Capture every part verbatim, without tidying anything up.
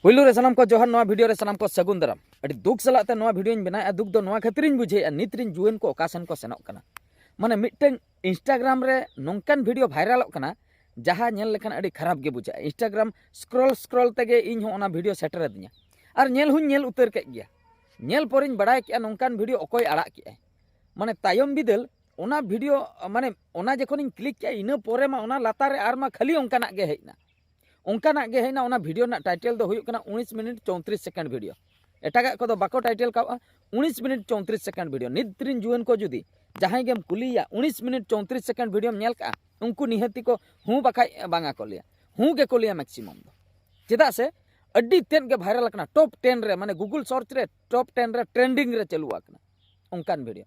ᱯᱩᱭᱞᱩ ᱨᱮ ᱥᱟᱱᱟᱢ ᱠᱚ ᱡᱚᱦᱟᱨ, ᱱᱚᱣᱟ ᱵᱷᱤᱰᱤᱭᱳ ᱨᱮ ᱥᱟᱱᱟᱢ ᱠᱚ ᱥᱟᱹᱜᱩᱱ ᱫᱟᱨᱟᱢ᱾ ᱟᱹᱰᱤ ᱫᱩᱠ ᱥᱟᱞᱟᱜ ᱛᱮ ᱱᱚᱣᱟ ᱵᱷᱤᱰᱤᱭᱳᱧ ᱵᱮᱱᱟᱣᱮᱫᱼᱟ᱾ ᱫᱩᱠ ᱫᱚ ᱱᱚᱣᱟ ᱠᱷᱟᱹᱛᱤᱨᱤᱧ ᱵᱩᱡᱷᱟᱹᱣᱮᱫᱼᱟ, ᱱᱤᱛ ᱨᱤᱱ ᱡᱩᱣᱟᱹᱱ ᱠᱚ ᱚᱠᱟ ᱥᱮᱱ ᱠᱚ ᱥᱮᱱᱚᱜ ᱠᱟᱱᱟ᱾ ᱢᱟᱱᱮ ᱢᱤᱫᱴᱟᱝ Instagram ᱨᱮ ᱱᱚᱝᱠᱟᱱ ᱵᱷᱤᱰᱤᱭᱳ ᱵᱷᱟᱭᱨᱟᱞᱚᱜ ᱠᱟᱱᱟ, ᱡᱟᱦᱟᱸ ᱧᱮᱞ ᱞᱮᱠᱷᱟᱱ ᱟᱹᱰᱤ ᱠᱷᱟᱨᱟᱯ ᱜᱮ ᱵᱩᱡᱷᱟᱹᱜᱼᱟ᱾ Instagram scroll scroll ᱛᱮᱜᱮ ᱤᱧ ᱦᱚᱸ ᱚᱱᱟ ᱵᱷᱤᱰᱤᱭᱳ ᱥᱮᱴᱮᱨ ᱟᱹᱫᱤᱧᱟ ᱟᱨ ᱧᱮᱞ ᱦᱚᱸᱧ ᱧᱮᱞ ᱩᱛᱟᱹᱨ ᱠᱮᱫ ᱜᱮᱭᱟ᱾ ᱧᱮᱞ ᱯᱚᱨᱮᱧ ᱵᱟᱲᱟᱭ ᱠᱮᱫᱼᱟ ᱱᱚᱝᱠᱟᱱ ᱵᱷᱤᱰᱤᱭᱳ ᱚᱠᱚᱭ ᱟᱲᱟᱜ ᱠᱮᱫᱼᱟᱭ᱾ ᱢᱟᱱᱮ ᱛᱟᱭᱚᱢ ᱵᱤᱫᱟᱹᱞ ᱚᱱᱟ ᱵᱷᱤᱰᱤᱭᱳ, ᱢᱟᱱᱮ ᱚᱱᱟ ᱡᱚᱠᱷᱚᱱᱤᱧ ᱠᱞᱤᱠ ᱠᱮᱫᱼᱟ, ᱤᱱᱟᱹ ᱯᱚᱨᱮ ᱢᱟ ᱚᱱᱟ ᱞᱟᱛᱟᱨ ᱨᱮ ᱟᱨ ᱢᱟ ᱠᱷᱟᱹᱞᱤ ᱚᱱᱠᱟᱱᱟᱜ ᱜᱮ ᱦᱮᱡ ᱮᱱᱟ᱾ ᱚᱱᱠᱟᱱᱟᱜ ᱜᱮ ᱦᱮᱡ ᱮᱱᱟ᱾ ᱚᱱᱟ ᱵᱷᱤᱰᱤᱭᱳ ᱨᱮᱱᱟᱜ ᱴᱟᱭᱴᱮᱞ ᱫᱚ ᱦᱩᱭᱩᱜ ᱠᱟᱱᱟ ᱩᱱᱤᱥ ᱢᱤᱱᱤᱴ ᱪᱳᱭᱛᱨᱤᱥ ᱥᱮᱠᱮᱱᱰ ᱵᱷᱤᱰᱤᱭᱳ᱾ ᱮᱴᱟᱜᱟᱜ ᱠᱚᱫᱚ ᱵᱟᱠᱚ ᱴᱟᱭᱴᱮᱞ ᱠᱟᱜᱼᱟ᱾ ᱩᱱᱤᱥ ᱢᱤᱱᱤᱴ ᱪᱳᱭᱛᱨᱤᱥ ᱥᱮᱠᱮᱱᱰ ᱵᱷᱤᱰᱤᱭᱳ᱾ ᱱᱤᱛ ᱨᱤᱱ ᱡᱩᱣᱟᱹᱱ ᱠᱚ ᱡᱩᱫᱤ ᱡᱟᱦᱟᱸᱭ ᱜᱮᱢ ᱠᱩᱞᱤᱭᱮᱭᱟ, ᱩᱱᱤᱥ ᱢᱤᱱᱤᱴ ᱪᱳᱭᱛᱨᱤᱥ ᱥᱮᱠᱮᱱᱰ ᱵᱷᱤᱰᱤᱭᱳᱢ ᱧᱮᱞ ᱠᱟᱜᱼᱟ, ᱩᱱᱠᱩ ᱱᱤᱦᱟᱹᱛᱤ ᱠᱚ ᱦᱩᱸ ᱵᱟᱠᱷᱟᱡ ᱵᱟᱝᱟ ᱠᱚ ᱞᱟᱹᱭᱟ᱾ ᱦᱩᱸ ᱜᱮᱠᱚ ᱞᱟᱹᱭᱟ ᱢᱮᱠᱥᱤᱢᱟᱢ ᱫᱚ᱾ ᱪᱮᱫᱟᱜ ᱥᱮ ᱟᱹᱰᱤ ᱛᱮᱫ ᱜᱮ ᱵᱷᱟᱭᱨᱟᱞ ᱟᱠᱟᱱᱟ, ᱴᱚᱯ ᱴᱮᱱ ᱨᱮ, ᱢᱟᱱᱮ Google search ᱨᱮ ᱴᱚᱯ ᱴᱮᱱ ᱨᱮ ᱴᱨᱮᱱᱰᱤᱝ ᱨᱮ ᱪᱟᱹᱞᱩ ᱟᱠᱟᱱᱟ ᱚᱱᱠᱟᱱ ᱵᱷᱤᱰᱤᱭᱳ᱾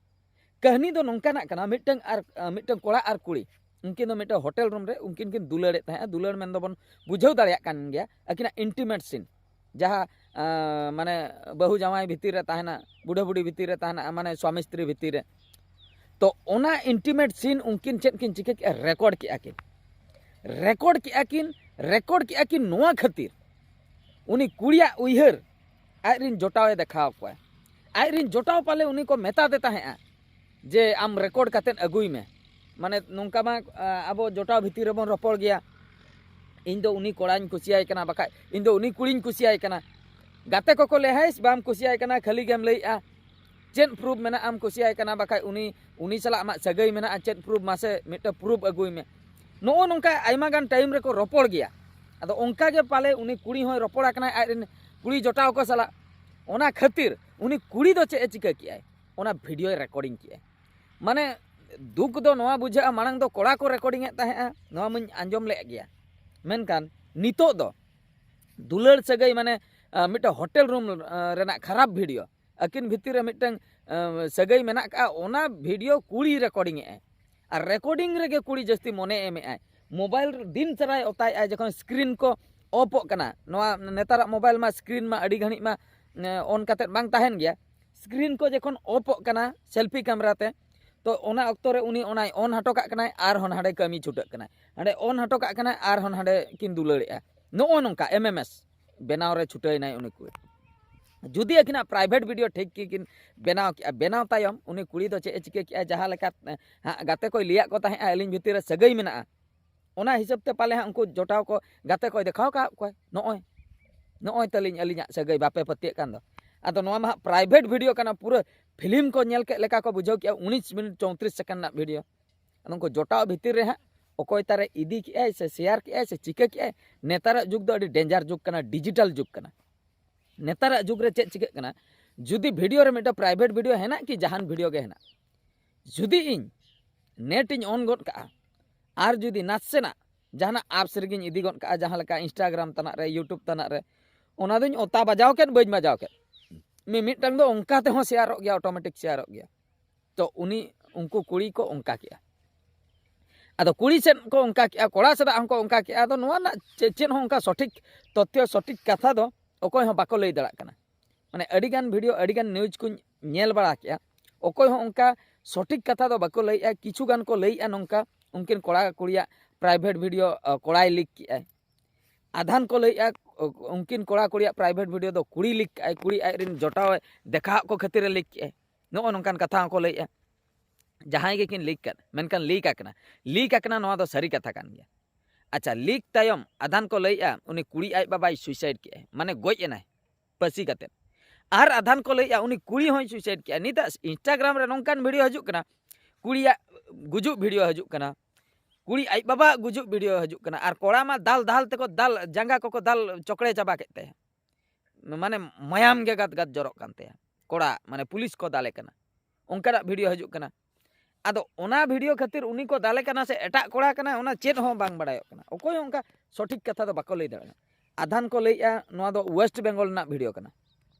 ᱠᱟᱹᱦᱱᱤ ᱫᱚ ᱱᱚᱝᱠᱟᱱᱟᱜ ᱠᱟᱱᱟ, ᱢᱤᱫᱴᱟᱝ ᱟᱨ, ᱟᱸ, ᱢᱤᱫᱴᱟᱝ ᱠᱚᱲᱟ ᱟᱨ ᱠᱩᱲᱤ, ᱩᱱᱠᱤᱱ ᱫᱚ ᱢᱤᱫᱴᱟᱝ ᱦᱳᱴᱮᱞ ᱨᱩᱢ ᱨᱮ ᱩᱱᱠᱤᱱ ᱠᱤᱱ ᱫᱩᱞᱟᱹᱲᱮᱫ ᱛᱟᱦᱮᱸᱜᱼᱟ᱾ ᱫᱩᱞᱟᱹᱲ ᱢᱮᱱ ᱫᱚᱵᱚᱱ ᱵᱩᱡᱷᱟᱹᱣ ᱫᱟᱲᱮᱭᱟᱜ ᱠᱟᱱ ᱜᱮᱭᱟ, ᱟᱹᱠᱤᱱᱟᱜ ᱤᱱᱴᱤᱢᱮᱴ ᱥᱤᱱ, ᱡᱟᱦᱟᱸ, ᱟᱸ, ᱢᱟᱱᱮ ᱵᱟᱹᱦᱩ ᱡᱟᱶᱟᱭ ᱵᱷᱤᱛᱤᱨ ᱨᱮ ᱛᱟᱦᱮᱱᱟ, ᱵᱩᱰᱷᱟᱹ ᱵᱩᱰᱷᱤ ᱵᱷᱤᱛᱤᱨ ᱨᱮ ᱛᱟᱦᱮᱱᱟ, ᱢᱟᱱᱮ ᱥᱣᱟᱢᱤ ᱥᱛᱨᱤ ᱵᱷᱤᱛᱤᱨ ᱨᱮ᱾ ᱛᱚ ᱚᱱᱟ ᱤᱱᱴᱤᱢᱮᱴ ᱥᱤᱱ ᱩᱱᱠᱤᱱ ᱪᱮᱫ ᱠᱤᱱ ᱪᱤᱠᱟᱹ ᱠᱮᱜᱼᱟ, ᱨᱮᱠᱚᱨᱰ ᱠᱮᱜᱼᱟ ᱠᱤᱱ᱾ ᱨᱮᱠᱚᱨᱰ ᱠᱮᱜᱼᱟ ᱠᱤᱱ, ᱨᱮᱠᱚᱨᱰ ᱠᱮᱜᱼᱟ ᱠᱤᱱ ᱱᱚᱣᱟ ᱠᱷᱟᱹᱛᱤᱨ, ᱩᱱᱤ ᱠᱩᱲᱤᱭᱟᱜ ᱩᱭᱦᱟᱹᱨ ᱟᱡ ᱨᱤᱱ ᱡᱚᱴᱟᱣᱮ ᱫᱮᱠᱷᱟᱣ ᱠᱚᱣᱟ᱾ ᱟᱡ ᱨᱤᱱ ᱡᱚᱴᱟᱣ ᱯᱟᱞᱮ ᱩᱱᱤ ᱠᱚ ᱢᱮᱛᱟ ᱫᱮ ᱛᱟᱦᱮᱸᱜᱼᱟ ᱡᱮ, "ᱟᱢ ᱨᱮᱠᱚᱨᱰ ᱠᱟᱛᱮᱫ ᱟᱹᱜᱩᱭ ᱢᱮ᱾" ᱢᱟᱱᱮ ᱱᱚᱝᱠᱟ ᱢᱟ, ᱟ, ᱟᱵᱚ ᱡᱚᱴᱟᱣ ᱵᱷᱤᱛᱤᱨ ᱨᱮᱵᱚᱱ ᱨᱚᱯᱚᱲ ᱜᱮᱭᱟ, "ᱤᱧ ᱫᱚ ᱩᱱᱤ ᱠᱚᱲᱟᱧ ᱠᱩᱥᱤᱭᱟᱭ ᱠᱟᱱᱟ, ᱵᱟᱠᱷᱟᱡ ᱤᱧ ᱫᱚ ᱩᱱᱤ ᱠᱩᱲᱤᱧ ᱠᱩᱥᱤᱭᱟᱭ ᱠᱟᱱᱟ᱾" ᱜᱟᱛᱮ ᱠᱚᱠᱚ ᱞᱟᱹᱭᱟ, "ᱦᱮᱸᱥ, ᱵᱟᱢ ᱠᱩᱥᱤᱭᱟᱭ ᱠᱟᱱᱟ, ᱠᱷᱟᱹᱞᱤ ᱜᱮᱢ ᱞᱟᱹᱭᱮᱜᱼᱟ᱾ ᱪᱮᱫ ᱯᱨᱩᱯᱷ ᱢᱮᱱᱟᱜᱼᱟ ᱟᱢ ᱠᱩᱥᱤᱭᱟᱭ ᱠᱟᱱᱟ? ᱵᱟᱠᱷᱟᱡ ᱩᱱᱤ, ᱩᱱᱤ ᱥᱟᱞᱟᱜ ᱟᱢᱟᱜ ᱥᱟᱹᱜᱟᱹᱭ ᱢᱮᱱᱟᱜᱼᱟ, ᱪᱮᱫ ᱯᱨᱩᱯᱷ? ᱢᱟᱥᱮ ᱢᱤᱫᱴᱟᱝ ᱯᱨᱩᱯᱷ ᱟᱹᱜᱩᱭ ᱢᱮ᱾" ᱱᱚᱜᱼᱚ ᱱᱚᱝᱠᱟ ᱟᱭᱢᱟ ᱜᱟᱱ ᱴᱟᱭᱤᱢ ᱨᱮᱠᱚ ᱨᱚᱯᱚᱲ ᱜᱮᱭᱟ᱾ ᱟᱫᱚ ᱚᱱᱠᱟ ᱜᱮ ᱯᱟᱞᱮ ᱩᱱᱤ ᱠᱩᱲᱤ ᱦᱚᱸᱭ ᱨᱚᱯᱚᱲ ᱟᱠᱟᱱᱟᱭ ᱟᱡ ᱨᱮᱱ ᱠᱩᱲᱤ ᱡᱚᱴᱟᱣ ᱠᱚ ᱥᱟᱞᱟᱜ᱾ ᱚᱱᱟ ᱠᱷᱟᱹᱛᱤᱨ ᱩᱱᱤ ᱠᱩᱲᱤ ᱫᱚ ᱪᱮᱫ ᱮ ᱪᱤᱠᱟᱹ ᱠᱮᱜᱼᱟᱭ? ᱚᱱᱟ ᱵᱷᱤᱰᱤᱭᱳᱭ ᱨᱮᱠᱚᱨᱰᱤᱝ ᱠᱮᱜᱼᱟᱭ᱾ ᱢᱟᱱᱮ ᱫᱩᱠ ᱫᱚ ᱱᱚᱣᱟ ᱵᱩᱡᱷᱟᱹᱜᱼᱟ, ᱢᱟᱲᱟᱝ ᱫᱚ ᱠᱚᱲᱟ ᱠᱚ ᱨᱮᱠᱚᱨᱰᱤᱝ ᱮᱫ ᱛᱟᱦᱮᱸᱜᱼᱟ, ᱱᱚᱣᱟ ᱢᱟᱧ ᱟᱸᱡᱚᱢ ᱞᱮᱫ ᱜᱮᱭᱟ, ᱢᱮᱱᱠᱷᱟᱱ ᱱᱤᱛᱚᱜ ᱫᱚ ᱫᱩᱞᱟᱹᱲ ᱥᱟᱹᱜᱟᱹᱭ, ᱢᱟᱱᱮ, ᱟ, ᱢᱤᱫᱴᱟᱝ ᱦᱳᱴᱮᱞ ᱨᱩᱢ, ᱟ, ᱨᱮᱱᱟᱜ ᱠᱷᱟᱨᱟᱯ ᱵᱷᱤᱰᱤᱭᱳ, ᱟᱹᱠᱤᱱ ᱵᱷᱤᱛᱤᱨ ᱨᱮ ᱢᱤᱫᱴᱟᱝ, ᱟ, ᱥᱟᱹᱜᱟᱹᱭ ᱢᱮᱱᱟᱜ ᱠᱟᱜᱼᱟ, ᱚᱱᱟ ᱵᱷᱤᱰᱤᱭᱳ ᱠᱩᱲᱤ ᱨᱮᱠᱚᱨᱰᱤᱝ ᱮᱜᱼᱟᱭ᱾ ᱟᱨ ᱨᱮᱠᱚᱨᱰᱤᱝ ᱨᱮᱜᱮ ᱠᱩᱲᱤ ᱡᱟᱹᱥᱛᱤ ᱢᱚᱱᱮ ᱮᱢᱮᱜᱼᱟᱭ᱾ ᱢᱳᱵᱟᱭᱤᱞ ᱫᱤᱱ ᱥᱟᱨᱟᱭ ᱚᱛᱟᱭᱮᱜᱼᱟᱭ, ᱡᱚᱠᱷᱚᱱ ᱥᱠᱨᱤᱱ ᱠᱚ ᱚᱯᱚᱜ ᱠᱟᱱᱟ᱾ ᱱᱚᱣᱟ ᱱᱮᱛᱟᱨᱟᱜ ᱢᱳᱵᱟᱭᱤᱞ ᱢᱟ ᱥᱠᱨᱤᱱ ᱢᱟ ᱟᱹᱰᱤ ᱜᱷᱟᱹᱲᱤᱡ ᱢᱟ, ᱮ, ᱚᱱ ᱠᱟᱛᱮᱫ ᱵᱟᱝ ᱛᱟᱦᱮᱱ ᱜᱮᱭᱟ᱾ ᱥᱠᱨᱤᱱ ᱠᱚ ᱡᱚᱠᱷᱚᱱ ᱚᱯᱚᱜ ᱠᱟᱱᱟ ᱥᱮᱞᱯᱷᱤ ᱠᱮᱢᱮᱨᱟ ᱛᱮ, ᱛᱚ ᱚᱱᱟ ᱚᱠᱛᱚ ᱨᱮ ᱩᱱᱤ ᱚᱱᱟᱭ ᱚᱱ ᱦᱚᱴᱚ ᱠᱟᱜ ᱠᱟᱱᱟᱭ, ᱟᱨᱦᱚᱸ ᱦᱟᱸᱰᱮ ᱠᱟᱹᱢᱤ ᱪᱷᱩᱴᱟᱹᱜ ᱠᱟᱱᱟᱭ, ᱦᱟᱸᱰᱮ ᱚᱱ ᱦᱚᱴᱚ ᱠᱟᱜ ᱠᱟᱱᱟᱭ, ᱟᱨᱦᱚᱸ ᱦᱟᱸᱰᱮ ᱠᱤᱱ ᱫᱩᱞᱟᱹᱲᱮᱜᱼᱟ᱾ ᱱᱚᱜᱼᱚ ᱱᱚᱝᱠᱟ ᱮᱢ ᱮᱢ ᱮᱥ᱾ ᱵᱮᱱᱟᱣ ᱨᱮ ᱪᱷᱩᱴᱟᱹᱣ ᱮᱱᱟᱭ ᱩᱱᱤ ᱠᱩᱲᱤ᱾ ᱡᱩᱫᱤ ᱟᱹᱠᱤᱱᱟᱜ private video ᱴᱷᱤᱠ ᱜᱮᱠᱤᱱ ᱵᱮᱱᱟᱣ ᱠᱮᱜᱼᱟ, ᱵᱮᱱᱟᱣ ᱛᱟᱭᱚᱢ ᱩᱱᱤ ᱠᱩᱲᱤ ᱫᱚ ᱪᱮᱫ ᱮ ᱪᱤᱠᱟᱹ ᱠᱮᱜᱼᱟ? ᱡᱟᱦᱟᱸ ᱞᱮᱠᱟ, ᱮ, ᱦᱟᱸᱜ ᱜᱟᱛᱮ ᱠᱚᱭ ᱞᱟᱹᱭᱟᱫ ᱠᱚ ᱛᱟᱦᱮᱸᱫᱼᱟ, ᱟᱹᱞᱤᱧ ᱵᱷᱤᱛᱤᱨ ᱨᱮ ᱥᱟᱹᱜᱟᱹᱭ ᱢᱮᱱᱟᱜᱼᱟ, ᱚᱱᱟ ᱦᱤᱥᱟᱹᱵ ᱛᱮ ᱯᱟᱞᱮ ᱦᱟᱸᱜ ᱩᱱᱠᱩ ᱡᱚᱴᱟᱣ ᱠᱚ, ᱜᱟᱛᱮ ᱠᱚᱭ ᱫᱮᱠᱷᱟᱣ ᱠᱟᱜ ᱠᱚᱣᱟᱭ, ᱱᱚᱜᱼᱚᱭ, ᱱᱚᱜᱼᱚᱭ ᱛᱟᱹᱞᱤᱧ ᱟᱹᱞᱤᱧᱟᱜ ᱥᱟᱹᱜᱟᱹᱭ, ᱵᱟᱯᱮ ᱯᱟᱹᱛᱭᱟᱹᱜ ᱠᱟᱱ ᱫᱚ᱾ ᱟᱫᱚ ᱱᱚᱣᱟ ᱢᱟ ᱦᱟᱸᱜ private video ᱠᱟᱱᱟ, ᱯᱩᱨᱟᱹ film ᱠᱚ ᱧᱮᱞ ᱠᱮᱫ ᱞᱮᱠᱟ ᱠᱚ ᱵᱩᱡᱷᱟᱹᱣ ᱠᱮᱜᱼᱟ, ᱩᱱᱤᱥ ᱢᱤᱱᱤᱴ ᱪᱳᱭᱛᱨᱤᱥ second ᱨᱮᱱᱟᱜ video᱾ ᱟᱫᱚ ᱩᱱᱠᱩ ᱡᱚᱴᱟᱣ ᱵᱷᱤᱛᱤᱨ ᱨᱮ ᱦᱟᱸᱜ ᱚᱠᱚᱭ ᱛᱟᱨᱮ ᱤᱫᱤ ᱠᱮᱜᱼᱟᱭ ᱥᱮ share ᱠᱮᱜᱼᱟᱭ ᱥᱮ ᱪᱤᱠᱟᱹ ᱠᱮᱜᱼᱟᱭ, ᱱᱮᱛᱟᱨᱟᱜ ᱡᱩᱜᱽ ᱫᱚ ᱟᱹᱰᱤ danger ᱡᱩᱜᱽ ᱠᱟᱱᱟ, digital ᱡᱩᱜᱽ ᱠᱟᱱᱟ᱾ ᱱᱮᱛᱟᱨᱟᱜ ᱡᱩᱜᱽ ᱨᱮ ᱪᱮᱫ ᱪᱤᱠᱟᱹᱜ ᱠᱟᱱᱟ, ᱡᱩᱫᱤ video ᱨᱮ ᱢᱤᱫᱴᱟᱝ private video ᱦᱮᱱᱟᱜ ᱠᱤ ᱡᱟᱦᱟᱱ video ᱜᱮ ᱦᱮᱱᱟᱜ, ᱡᱩᱫᱤ ᱤᱧ net ᱤᱧ on ᱜᱚᱫ ᱠᱟᱜᱼᱟ ᱟᱨ ᱡᱩᱫᱤ ᱱᱟᱥᱮᱱᱟᱜ ᱡᱟᱦᱟᱱᱟᱜ apps ᱨᱮᱜᱮᱧ ᱤᱫᱤ ᱜᱚᱫ ᱠᱟᱜᱼᱟ, ᱡᱟᱦᱟᱸ ᱞᱮᱠᱟ Instagram ᱛᱟᱱᱟᱜ ᱨᱮ, YouTube ᱛᱟᱱᱟᱜ ᱨᱮ, ᱚᱱᱟ ᱫᱚᱧ ᱚᱛᱟ ᱵᱟᱡᱟᱣ ᱠᱮᱫ, ᱵᱟᱹᱧ ᱵᱟᱡᱟᱣ ᱠᱮᱫ, ᱢᱤᱢᱤᱫᱴᱟᱝ ᱫᱚ ᱚᱱᱠᱟ ᱛᱮᱦᱚᱸ ᱥᱮᱭᱟᱨᱚᱜ ᱜᱮᱭᱟ, automatic ᱥᱮᱭᱟᱨᱚᱜ ᱜᱮᱭᱟ᱾ ᱛᱚ ᱩᱱᱤ, ᱩᱱᱠᱩ ᱠᱩᱲᱤ ᱠᱚ ᱚᱱᱠᱟ ᱠᱮᱜᱼᱟ᱾ ᱟᱫᱚ ᱠᱩᱲᱤ ᱥᱮᱫ ᱠᱚ ᱚᱱᱠᱟ ᱠᱮᱜᱼᱟ, ᱠᱚᱲᱟ ᱥᱮᱫᱟᱜ ᱦᱚᱸᱠᱚ ᱚᱱᱠᱟ ᱠᱮᱜᱼᱟ᱾ ᱟᱫᱚ ᱱᱚᱣᱟ ᱨᱮᱱᱟᱜ ᱪᱮ-, ᱪᱮᱫ ᱦᱚᱸ ᱚᱱᱠᱟ ᱥᱚᱴᱷᱤᱠ ᱛᱚᱛᱛᱷᱚ, ᱥᱚᱴᱷᱤᱠ ᱠᱟᱛᱷᱟ ᱫᱚ ᱚᱠᱚᱭ ᱦᱚᱸ ᱵᱟᱠᱚ ᱞᱟᱹᱭ ᱫᱟᱲᱮᱭᱟᱜ ᱠᱟᱱᱟ᱾ ᱢᱟᱱᱮ ᱟᱹᱰᱤᱜᱟᱱ video, ᱟᱹᱰᱤᱜᱟᱱ news ᱠᱚᱧ ᱧᱮᱞ ᱵᱟᱲᱟ ᱠᱮᱜᱼᱟ, ᱚᱠᱚᱭ ᱦᱚᱸ ᱚᱱᱠᱟ ᱥᱚᱴᱷᱤᱠ ᱠᱟᱛᱷᱟ ᱫᱚ ᱵᱟᱠᱚ ᱞᱟᱹᱭᱮᱜᱼᱟ᱾ ᱠᱤᱪᱷᱩ ᱜᱟᱱ ᱠᱚ ᱞᱟᱹᱭᱮᱜᱼᱟ ᱱᱚᱝᱠᱟ, ᱩᱱᱠᱤᱱ ᱠᱚᱲᱟ ᱠᱩᱲᱤᱭᱟᱜ private video, ᱟ, ᱠᱚᱲᱟᱭ leak ᱠᱮᱜᱼᱟᱭ᱾ ᱟᱫᱷᱟᱱ ᱠᱚ ᱞᱟᱹᱭᱮᱜᱼᱟ, ᱩᱱᱠᱤᱱ ᱠᱚᱲᱟ ᱠᱩᱲᱤᱭᱟᱜ private video ᱫᱚ ᱠᱩᱲᱤ leak ᱠᱮᱜᱼᱟᱭ, ᱠᱩᱲᱤ ᱟᱡᱨᱮᱱ ᱡᱚᱴᱟᱣ ᱮ ᱫᱮᱠᱷᱟᱣᱟᱫ ᱠᱚ ᱠᱷᱟᱹᱛᱤᱨ ᱮ leak ᱠᱮᱜᱼᱟᱭ᱾ ᱱᱚᱜᱼᱚ ᱱᱚᱝᱠᱟᱱ ᱠᱟᱛᱷᱟ ᱦᱚᱸᱠᱚ ᱞᱟᱹᱭᱮᱜᱼᱟ᱾ ᱡᱟᱦᱟᱸᱭ ᱜᱮᱠᱤᱱ leak ᱠᱟᱫ, ᱢᱮᱱᱠᱷᱟᱱ leak ᱟᱠᱟᱱᱟ, leak ᱟᱠᱟᱱᱟ, ᱱᱚᱣᱟ ᱫᱚ ᱥᱟᱹᱨᱤ ᱠᱟᱛᱷᱟ ᱠᱟᱱ ᱜᱮᱭᱟ᱾ ᱟᱪᱪᱷᱟ, leak ᱛᱟᱭᱚᱢ ᱟᱫᱷᱟᱱ ᱠᱚ ᱞᱟᱹᱭᱮᱜᱼᱟ ᱩᱱᱤ ᱠᱩᱲᱤ ᱟᱡ ᱵᱟᱵᱟᱭ suicide ᱠᱮᱜᱼᱟᱭ, ᱢᱟᱱᱮ ᱜᱚᱡ ᱮᱱᱟᱭ ᱯᱟᱹᱥᱤ ᱠᱟᱛᱮᱫ᱾ ᱟᱨ ᱟᱫᱷᱟᱱ ᱠᱚ ᱞᱟᱹᱭᱮᱜᱼᱟ ᱩᱱᱤ ᱠᱩᱲᱤ ᱦᱚᱸᱭ suicide ᱠᱮᱜᱼᱟ᱾ ᱱᱤᱛᱟᱜ Instagram ᱨᱮ ᱱᱚᱝᱠᱟᱱ video ᱦᱤᱡᱩᱜ ᱠᱟᱱᱟ, ᱠᱩᱲᱤᱭᱟᱜ ᱜᱩᱡᱩᱜ video ᱦᱤᱡᱩᱜ ᱠᱟᱱᱟ, ᱠᱩᱲᱤ ᱟᱡ ᱵᱟᱵᱟᱣᱟᱜ ᱜᱩᱡᱩᱜ video ᱦᱤᱡᱩᱜ ᱠᱟᱱᱟ, ᱟᱨ ᱠᱚᱲᱟ ᱢᱟ ᱫᱟᱞ ᱫᱟᱞ ᱛᱮᱠᱚ ᱫᱟᱞ, ᱡᱟᱸᱜᱟ ᱠᱚᱠᱚ ᱫᱟᱞ ᱪᱚᱠᱲᱮ ᱪᱟᱵᱟ ᱠᱮᱫ ᱛᱟᱭᱟ, ᱢᱟᱱᱮ ᱢᱟᱭᱟᱢ ᱜᱮ ᱜᱟᱫ ᱜᱟᱫ ᱡᱚᱨᱚᱜ ᱠᱟᱱ ᱛᱟᱭᱟ᱾ ᱠᱚᱲᱟ ᱢᱟᱱᱮ ᱯᱩᱞᱤᱥ ᱠᱚ ᱫᱟᱞᱮ ᱠᱟᱱᱟ, ᱚᱱᱠᱟᱱᱟᱜ video ᱦᱤᱡᱩᱜ ᱠᱟᱱᱟ᱾ ᱟᱫᱚ ᱚᱱᱟ video ᱠᱷᱟᱹᱛᱤᱨ ᱩᱱᱤ ᱠᱚ ᱫᱟᱞᱮ ᱠᱟᱱᱟ ᱥᱮ ᱮᱴᱟᱜ ᱠᱚᱲᱟ ᱠᱟᱱᱟᱭ, ᱚᱱᱟ ᱪᱮᱫ ᱦᱚᱸ ᱵᱟᱝ ᱵᱟᱲᱟᱭᱚᱜ ᱠᱟᱱᱟ᱾ ᱚᱠᱚᱭ ᱦᱚᱸ ᱚᱱᱠᱟ ᱥᱚᱴᱷᱤᱠ ᱠᱟᱛᱷᱟ ᱫᱚ ᱵᱟᱠᱚ ᱞᱟᱹᱭ ᱫᱟᱲᱮᱭᱟᱜᱼᱟ᱾ ᱟᱫᱷᱟᱱ ᱠᱚ ᱞᱟᱹᱭᱮᱜᱼᱟ ᱱᱚᱣᱟ ᱫᱚ West Bengal ᱨᱮᱱᱟᱜ video ᱠᱟᱱᱟ,